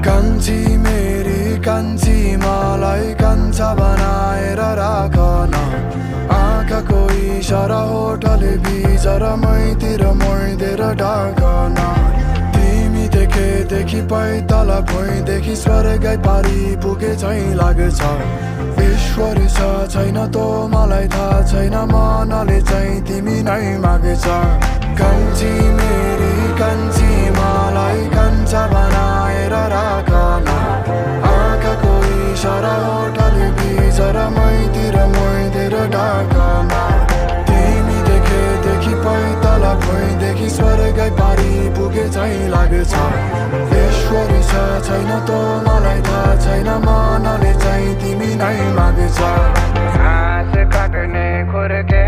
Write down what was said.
कान्छी मेरी कान्छी मलाई कान्छा बनाएर राख न आँखाको इसारा होठले बिचर मैतिर मोइदिएर ढाक न तिमी देखेदेखि पैताल भुइँदेखि स्वर्गै पारी पुगे झैँ लाग्छ ईश्वरी छ छैन तो मलाई थाहा छैन मनले चाहिँ तिमी नै माग्छ कान्छी मेरी कान्छी मलाई कान्छा बनाएर राख न आँखाको इसारा होठले बिचर मैतिर मोइदिएर ढाक न तिमी देखेदेखि पैताल भुइँदेखि स्वर्गै पारी पुगे झैँ लाग्छ ईश्वरी छ छैन तो मलाई थाहा छैन मनले चाहिँ तिमी नै माग्छ घाँस काट्ने खुर्के